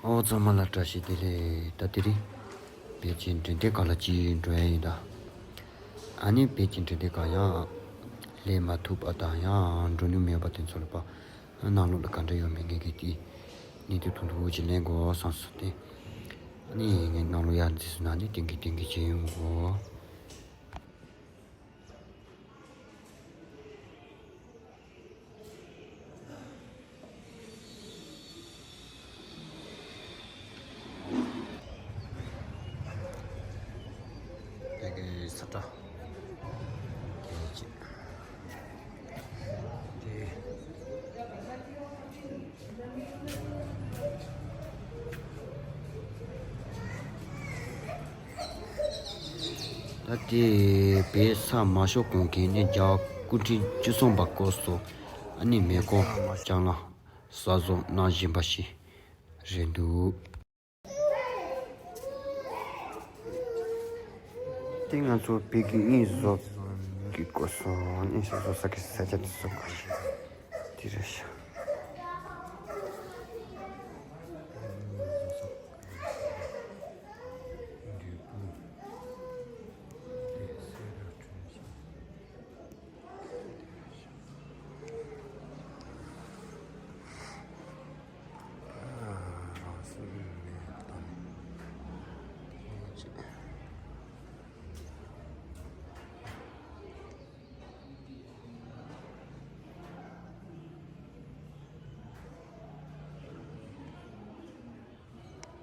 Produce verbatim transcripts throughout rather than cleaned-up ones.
ཨོ་ཚང་མ་ལ་བཀྲ་ཤིས་བདེ་ལེགས། ད་དེ་རིང་བོད་ཀྱི་འཕྲིན་སྟེགས་ཁང་ལ་ཅིག་འགྲོ་ཡ་ཡིན་ད། ཨ་ནི་བོད་ཀྱི་འཕྲིན་སྟེགས་ཁང་ཡང་སླེབས་མ་ཐུབ་པ་དང་ཡང་འགྲོ་མྱོང་མེད་པ་དེ་ཚོ་ལ་པ། ནང་ལོགས་ལ་ག་འདྲ་ཡོད་མེད་ངས་གི་དེ་གནས་ཚུལ་ཐུང་ཐུང་ཅིག་ལེན་དགོས་བསམ་སོང་སྟེ། ཨ་ནི་ངས་ནང་ལོགས་ཡར་འཛུལ་སོང་ན་ནི་ཏིང་གི་ཏིང་གི་བྱེད་ཡོང་གོ། ཕ་གི་ས་ཁྲ་གལ་ཆེ། དེ། ད་ལྟའི་བོད་ས་མ་ཤོར་གོང་གི་ནས་རྒྱལ་བ་སྐུ་ཕྲེང་བཅུ་གསུམ་པ་སྐབས་སུ་ཨ་ནི་མེ་འཁོར་ལྕང་ལ་གསར་བཟོ་གནང་བཞིན་པ་ཞིག་རེད་འདུག། དེ་ང་ཚོ་བོད་ཀྱི་དབྱིངས་བཟོ་གི་སྐོར་སོང་། དབྱིངས་བཟོ་ས་གི་ས་ཆ་དེ་སོགས་དེ་རེད་ཤག།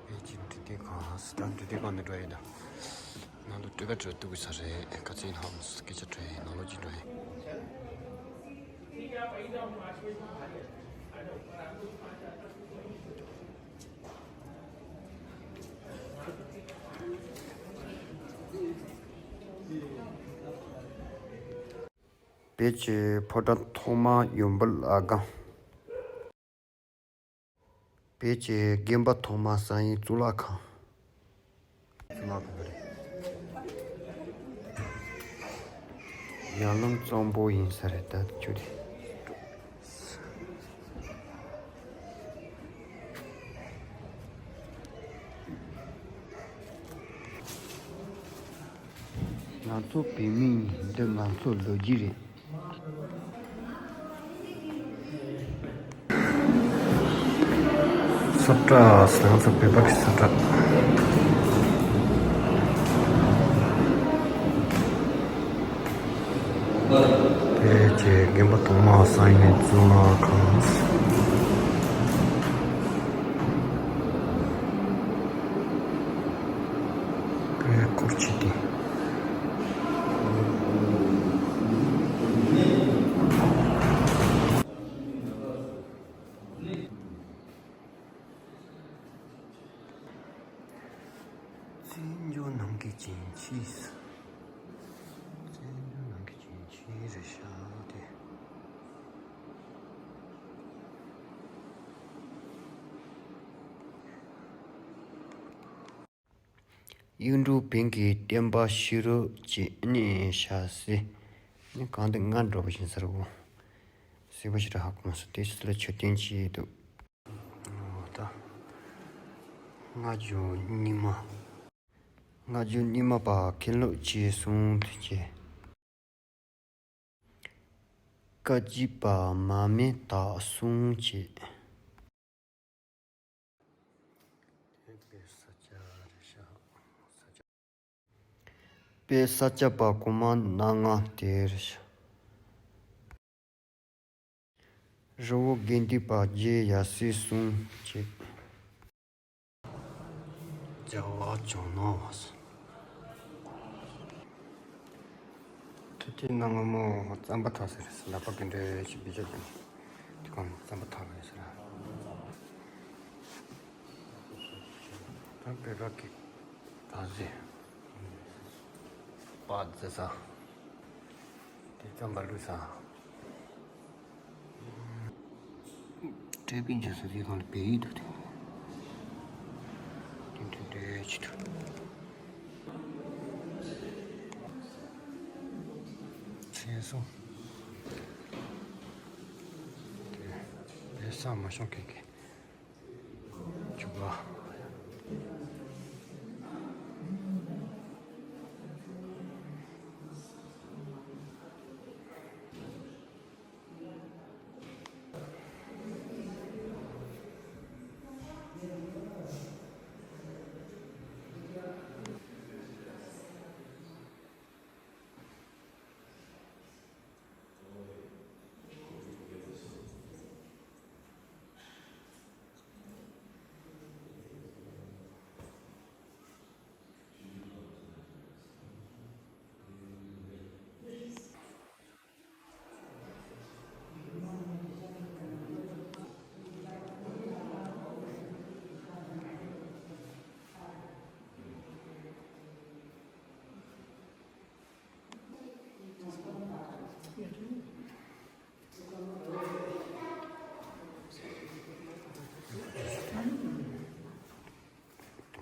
པེ་ཅིན་འཕྲིན་སྟེགས་ཁང་། སི་ཏན་འཕྲིན་སྟེགས་ཁང་ནས་འགྲོ་ཡིན་ད། ནང་དུ་སྤྲོ་པ་བྲོ་འདུག་གི་ས་རེད། ག་ཚོད་ཡིན་ཧམ་སྐད་ཆ་འཕྲོ་ཡིན། ནང་ལོགས་ཀྱི་འགྲོ་ཡིན། བོད་ཀྱི་ཕོ་བྲང་ཐོག་མ་ཡུམ་བུ་བླ་སྒང་། བོད་ཀྱི་དགོན་པ་ཐོག་མ་གསང་ཡུལ་གཙུག་ལག་ཁང་། གཙུག་ལག་ཁང་རེད། ཡར་ལུང་གཙང་པོ་ཡིན་ས་རེད་ད་ཆུ་དེ། ང་ཚོ་བོད་མི་ཡིན། འདི་ང་ཚོ་ལོ་རྒྱུས་རེད། ས་ཁྲ་ཟེར་ང་ཚོ་བོད་པ་གི་ས་ཁྲ། བོད་ཀྱི་དགོན་པ་ཐོག་མ་གསང་ཡུལ་གཙུག་ལག་ཁང་། བོད་སྐོར་བྱེད་དེ། བཙན་བྱོལ་ནང་གི་བྱིན་ཆས། བཙན་བྱོལ་ནང་གི་བྱིན་ཆས་རེད་ཤག་དེ། གཡུང་དྲུང་བོན་གྱི་བསྟན་པ་ཤི་རོ་ཅེས་ནི་ཤ་སི་ནི་གང་དུ་ང་འགྲོ་བཞིན་ཟེར་གོ། སྲིད་པ་ཤི་ར་ཧ་གོ་མ་སོང་། དེ་སྲིད་ལ་མཆོད་རྟེན་ཅིག་འདུག། ད་སྔ་འགྱུར་རྙིང་མ། སྔ་འགྱུར་རྙིང་མ་པ་མཁན་སློབ་ཅེས་གསུངས་ཏེ་སྐད་ཅིག་པ་མ་མེ་དག་གསུང་བྱེད། དཔལ་ས་སྐྱ་པ་གོང་མ་སྣ་ལྔ་དེར། རི་བོ་དགེ་ལྡན་པ་རྗེ་ཡབ་སྲས་གསུམ་བཅས། རྒྱལ་བ་ཇོ་ནང་བ་སོ། ཐུ་ཐེ་ན་ང་མོ་རྩམ་པ་ཐག་ཟེར་ལག་པ་གི་འདྲེ་ཞིག་བི་ཅོ་ཀྱང་དེ་གང་རྩམ་པ་ཐག་གི་ཟེར། ད་བོད་པ་གི་ད་ཟེ་པ་ཟེ་ས་དེ་རྩམ་པ་ལུས་ས། ཀྲེ་པིན་ཅི་སུ་དེ་གང་ལ་བེ་ཡིག་འདུག་དེ། དེ་འདྲ་འདྲ་ཅི་འདུག། ཚེ་སྲོག་དེ་བེ་ས་མ་ཤོང་མཁན་གྱི་ཆུ་ དེ་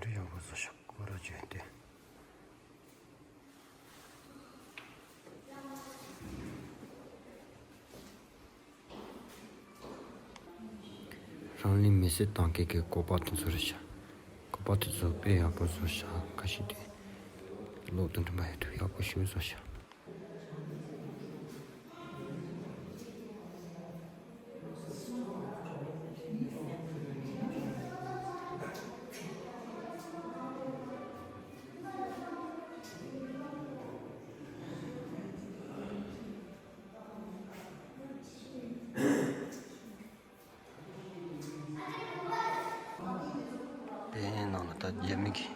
འདྲ་ཡག་པོ་བཟོ་ཤག་ཁོ་ར་བྱོན་ཏེ། རང་ལུས་མེ་སྲེག་བཏང་མཁན་གྱི་བཀོད་པ་དེ་ཚོ་རེད་ཤག་བཀོད་པ་དེ་ཚོ་དཔེ་ཡག་པོ་བཟོ་ཤག་ཁ་ཤས་དེ་ལོག་ཏུ་འགྲིམ་པ་ཡོད་དུས་ཡག་པོ་ཞེ་པོ་བཟོ་ཤག་དེའི་ནང་ལ་ད་རྒྱ་མི་གི་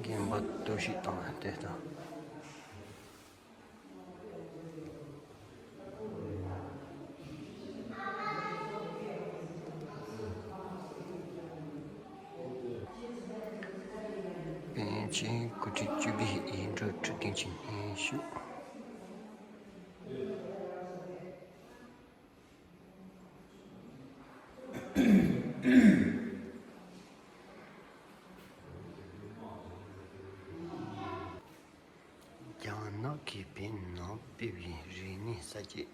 རྒན་པ་གཏོར་བཤིག་བཏང་བ་དེ་དང་། པཎ་ཆེན་སྐུ་ཕྲེང་བཅུ་པའི་ཡིག་འབྲུ་ཁྲི་སྟེང་ཆེན་སྙན་ཞུ། རྒྱ་ནག་གི་བོད་ནང་སྤེལ་བའི་རིག་གནས་གསར་བརྗེ།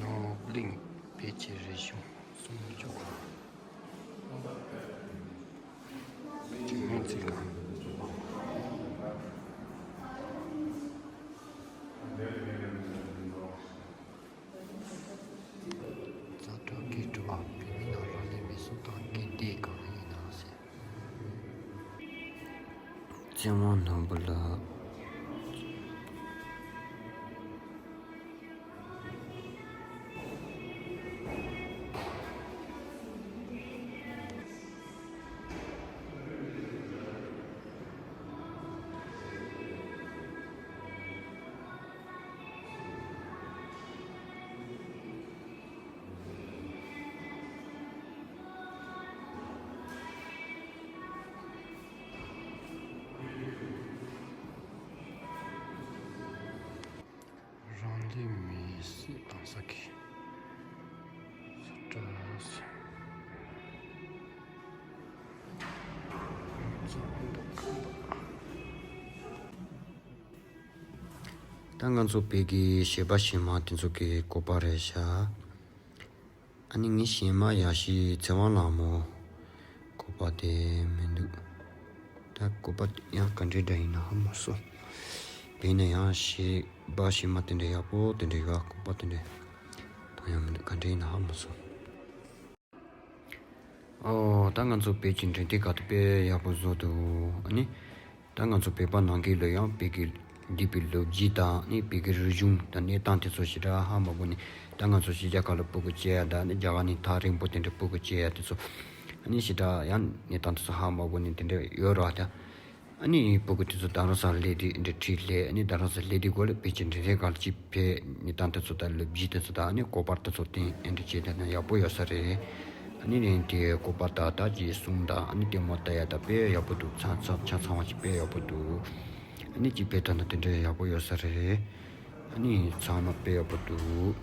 ནོར་གླིང་བོད་ཀྱི་རིག་གཞུང་སྲུང་སྐྱོབ་ཁང་། དེ་སྔོན་ཚིག་ལ། ཛ་དྲག་གི་དྲི་བ། བོད་མི་རྣམས་རང་ལུས་མེ་སྲེག་བཏང་མཁན་དེ་གང་ཡིན་ནམ་ཟེར། བཙན་དབང་ནོར་བུ་ལགས། མི་སེར་དང་ས་ཁུལ་ས་ཁྲ་སེ། ད་ང་ཚོ་བོད་ཀྱི་གཞས་པ་གཞས་མ་དེ་ཚོ་གི་བཀོད་པ་རེད་ཤག་ཨ་ནི་ངའི་གཞས་མ་ཡ་ཤི་ཚེ་དབང་ལྷ་མོ་བཀོད་པ་དེ་མི་འདུག་ད་བཀོད་པ་ཡང་ག་འདྲའི་འདྲ་ཡིན་ན་ཧ་མ་སོང་། དེ་ནས་ཡང་གཞས་པ་གཞས་མ་དེ་འདྲ་ཡག་པོ་དེ་འདྲ་ཡོད། བཀོད་པ་དེ་འདྲ་མཐོང་ཡང་མི་འདུག་ག་འདྲ་ཡིན་ན་ཧ་མ་སོང་། ཨོ། ད་ང་ཚོ་བོད་ཀྱི་འགྲེམས་སྟོན་ཁང་དེ་དཔེ་ཡག་པོ་བཟོ་འདུག་ཨ་ནི། ད་ང་ཚོ་བོད་པ་ནང་ཁུལ་ལ་ཡང་བོད་ཀྱི་འདས་པའི་ལོ་རྒྱུས་དང་ཨ་ནི་བོད་ཀྱི་རིག་གཞུང་དང་གནས་སྟངས་དེ་ཚོ་ཞེ་དྲག་ཧ་མ་གོ་ནས། ད་ང་ཚོ་ཕྱི་རྒྱལ་ཁག་ལ་སྤོ་གི་བྱས་ཡ་དང་ཨ་ནི་རྒྱ་གར་ནས་ཐག་རིང་པོ་དེ་འདྲ་སྤོ་གི་བྱས་ཡ་དེ་ཚོ། ཨ་ནི་ཞེ་དྲག་ཡང་གནས་སྟངས་དེ་ཚོ་ཧ་མ་གོ་ནས་དེ་འདྲ་ཡོད་ར་ད། ཨ་ནི་སྤུ་གུ་དེ་ཚོ་རྡ་རམ་ས་ལ་སླེབས་དུས་འདྲ་ཁྲིད་སླེབས། ཨ་ནི་རྡ་རམ་ས་སླེབས་དུས་སྒོ་ལ་བོད་ཀྱི་འགྲེམས་སྟོན་ཁང་ལ་ཅིག་ཕེབས། གནས་སྟངས་དེ་ཚོ་དང་ལོ་རྒྱུས་དེ་ཚོ་དང་ཨ་ནི་བཀོད་པ་དེ་ཚོ་བསྟན། ཨེ་འདྲ་བྱས་ད་ན་ཡག་པོ་ཡོད་ས་རེད། ཨ་ནི་རིང་དེ་བཀོད་པ་དང་ད་ཅིག་གསུང་དང་ཨ་ནི་ལྟད་མོ་ལྟ་ཡ་ད་དཔེ་ཡག་པོ་འདུག་ཚང་ཚང་ཆ་ཚང་བ་ཅིག་དཔེ་ཡག་པོ་འདུག་ཨ་ནི་ཅིག་ཕེབས་ད་ན་དེ་འདྲ་ཡག་པོ་ཡོད་ས་རེད། ཨ་ནི་ཚང་མ་དཔེ་ཡག་པོ་འདུག